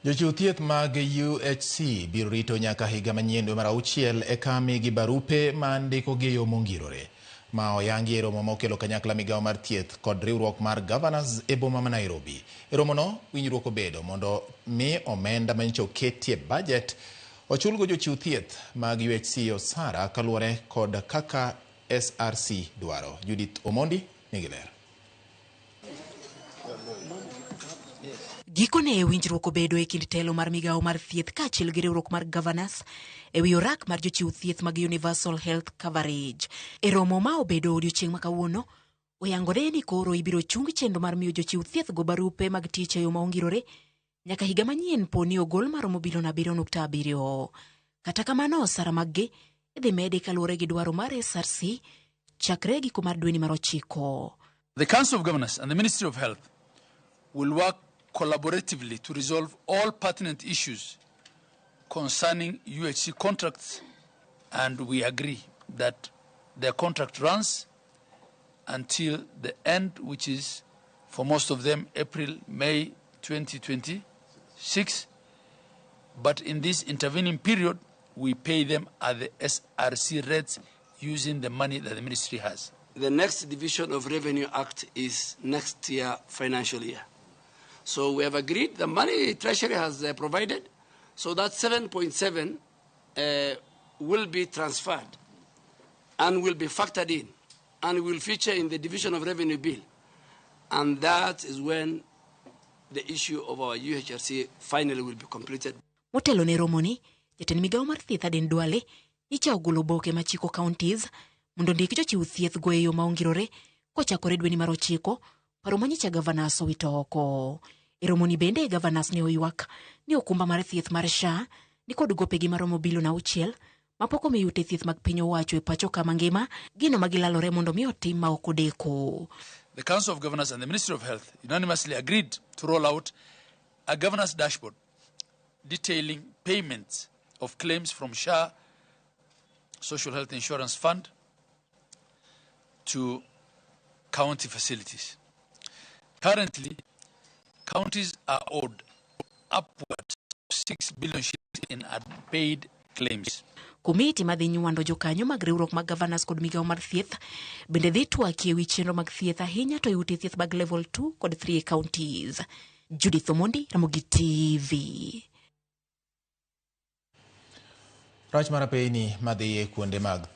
Jochiw thieth mag UHC biro rito nyaka higa manyien dwe mar auchiel eka migi barupe ma ndikogi e yo mongirore. Ma oyangi e romo mokelo kanyakla migawo mar thieth kod riwruok mar Governors e boma ma Nairobi. E romono, winjruok obedo mondo mi omenda manyicha oketie budget ochulgo jochiw thieth mag UHC osara kaluwore kod kaka SRC dwaro. Judith Omondi nigi ler. Gikone winjruok obedo e kind telo mar migawo mar thieth kaachiel gi riwruok mar Governors e wi orak mar jochiw thieth mag Universal Health Coverage. E romo ma obedo odiochieng' ma kawuono, oyangore ni koro ibiro chung chenro mar miyo jochiw thieth go barupe mag tich e yo ma ongirore nyaka higa manyien po ni ogol maromo bilion 7.7. Kata kamano, osara maggi idhi medi kaluwore gi dwaro mar SRC chakre giko mar dweni mar ochiko. The Council of Governors and the Ministry of Health will work collaboratively to resolve all pertinent issues concerning UHC contracts, and we agree that their contract runs until the end, which is for most of them April, May 2026. But in this intervening period, we pay them at the SRC rates using the money that the ministry has. The next Division of Revenue Act is next year, financial year. So we have agreed the money Treasury has provided, so that 7.7 will be transferred and will be factored in and will feature in the Division of Revenue Bill. And that is when the issue of our UHRC finally will be completed. Motelo ne romoni, jatend migawo mar thieth Aden Duale nyicha ogolo oboke machiko counties mondo ondik jochiw thieth go e yo ma ongirore kochakore dweni mar ochiko, paro manyicha governors owito oko. E romoni bende governors ne oywak ni okumba mar thieth mar SHA nikod gopegi maromo bilion 6 mapok omi ute thieth mag piny owacho e pacho ka mangima, gino ma gilalore mondo mi otim ma ok odeko. The Council of Governors and the Ministry of Health unanimously agreed to roll out a governance dashboard detailing payments of claims from SHA, Social Health Insurance Fund, to county facilities. Currently, counties are owed upwards of 6 billion shillings in unpaid claims. Komiti madhi nywando jokanyo mag riwruok mag governors kod migawo mar thieth bende dhi twakie wi chenro mag thieth ahinya to e ute thieth mag level 2 kod 3 e counties. Judith Omondi, Ramogi TV. Rach mar apeyni madhi e kuonde mag